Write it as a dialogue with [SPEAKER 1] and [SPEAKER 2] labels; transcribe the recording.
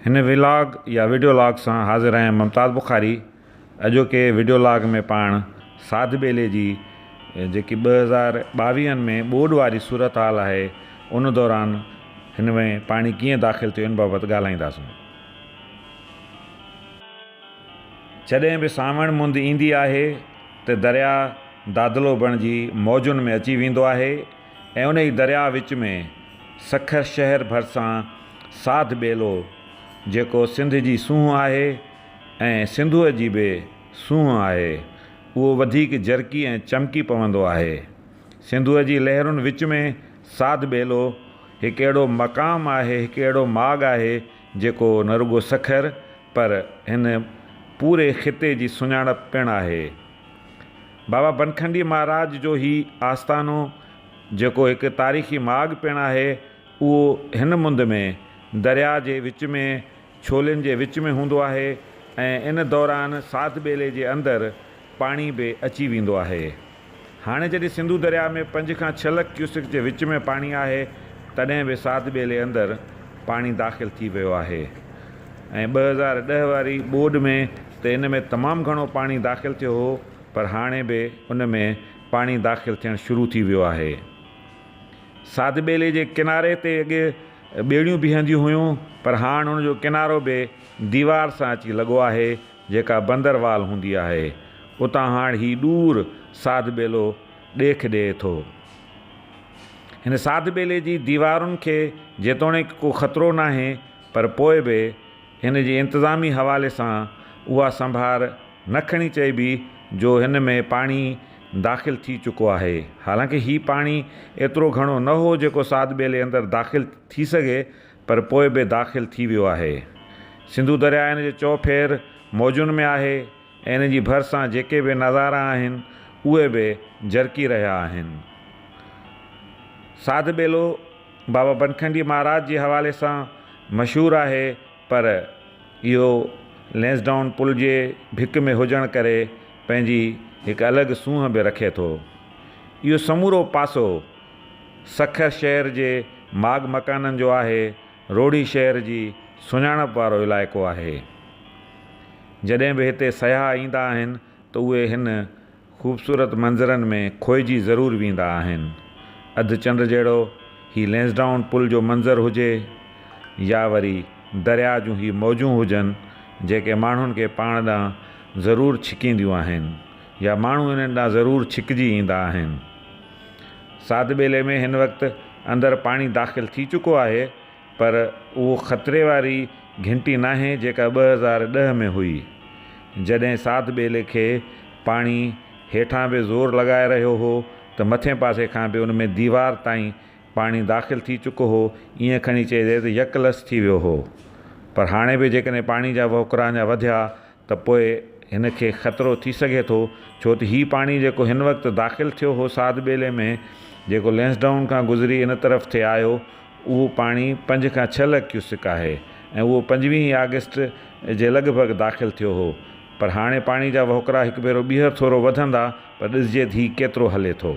[SPEAKER 1] هن ولاگ يا video log سان حاضر آهيان ممتاز بخاري اڄوڪي وڊيو لاگ ۾ پاڻ ساڌ ٻيلي جي جيڪي 2022 ۾ ٻوڏ واري صورتحال آهي ان دوران هن ۾ پاڻي ڪيئن داخل ٿيو ان بابت ڳالهائينداسون. جڏهن به سانوڻ مند ايندي آهي ته درياء دادلو بڻجي موجن ۾ اچي ويندو آهي ۽ انهي درياء وچ ۾ سکر شهر ڀرسان ساڌ ٻيلو جيڪو سنڌ جي سونهن آهي ۽ سنڌوء جي به سونهن آهي، اهو وڌيڪ جرڪي ۽ چمڪي پوندو آهي. سنڌوء جي لهرن وچ ۾ ساڌ ٻيلو هڪ اهڙو مقام آهي، هڪ اهڙو ماڳ آهي، جيڪو نه رڳو سکر پر هن پوري خطي جي سڃاڻپ پڻ آهي. بابا بنکنڊي مهاراج جو هي آستانو جيڪو هڪ تاريخي ماڳ پڻ آهي، اهو هن مند ۾ درياء جي وچ ۾ ڇولين جي وچ ۾ هوندو آهي ۽ ان دوران ساڌ ٻيلي جي اندر پاڻي به اچي ويندو آهي. هاڻي جڏهن سنڌو درياء ۾ پنج کان ڇهه لک ڪيوسڪ جي وچ ۾ پاڻي آهي تڏهن به ساڌ ٻيلي اندر پاڻي داخل ٿي ويو آهي ۽ 2010 واري ٻوڏ ۾ ته ان ۾ تمام گهڻو پاڻي داخل ٿيو هو پر هاڻي به ان ۾ پاڻي داخل ٿيڻ شروع ٿي ويو آهي. ساڌ ٻيلي جي ڪناري تي اڳي ٻيڙيون بيهنديون هيون پر هاڻ ان جو ڪنارو به ديوار سان اچي لڳو آهي جيڪا بندر وال هوندي آهي. اتان هاڻ هي ڏور ساڌ ٻيلو ڏيک ڏئي ٿو. هن ساڌ ٻيلي جي ديوارن کي جيتوڻيڪ ڪو خطرو ناهي پر پوء به هن جي انتظامي حوالي سان اها سنڀار نه کڻي چئبي جو هن ۾ پاڻي داخل ٿي چڪو آهي. حالانڪه هي پاڻي ايترو گهڻو نه هو جيڪو ساڌ ٻيلي اندر داخل ٿي سگهي پر پوء به داخل ٿي ويو آهي. سنڌو درياء هن جي چؤڦير موجن ۾ آهي ۽ ان جي ڀرسان جيڪي به نظارا آهن اهي به جرڪي رهيا آهن. ساڌ ٻيلو بابا بنکنڊي مهاراج جي حوالي سان مشهور آهي پر اهو لينسڊائون پل جي ڀڪ ۾ هجڻ ڪري پنهنجي هڪ الڳ سونهن به رکي ٿو. اهو سمورو پاسو سکر شهر جي ماڳ مڪانن جو آهي، روهڙي شهر جي سڃاڻپ وارو علائقو آهي. جڏهن به هتي سياح ايندا آهن ته اهي هن خوبصورت منظرن ۾ کوئجي ضرور ويندا آهن. اڌ چنڊ جهڙو هي لينسڊائون پل جو منظر هجي يا وري درياء جون هي موجون هجن جيڪي ماڻهن کي پاڻ ڏانهن ضرور ڇڪينديون آهن يا ماڻهو انهن ڏانهن ضرور ڇڪجي ايندا آهن. ساڌ ٻيلي ۾ هن وقت اندر پاڻي داخل ٿي چڪو آهي پر اهو خطري واري گهنٽي ناهي جيڪا 2010 ۾ هئي، جڏهن ساڌ ٻيلي کي پاڻي هيٺان به زور لڳائي رهيو هو ته مٿين پاسي کان به ان ۾ ديوار تائين پاڻي داخل ٿي چڪو هو، ائين کڻي چئجي ته يڪلس ٿي ويو هو. پر هاڻي به جيڪڏهن پاڻي جا وهڪرا اڃا وڌيا ته پوء هن کي خطرو ٿي سگهي ٿو، ڇو ته هي پاڻي جيڪو هن وقت داخل ٿيو هو ساڌ ٻيلي ۾، جيڪو لينسڊائون کان گذري ان طرف ٿي آيو، اهو پاڻي پنج کان ڇهه لک ڪيوسڪ آهي ۽ اهو 25 آگسٽ جي لڳ ڀڳ داخل ٿيو هو. پر هاڻي پاڻي جا وهڪرا هڪ ڀيرو ٻيهر ٿورو وڌندا پر ڏسجي ته هي ڪيترو هلي ٿو.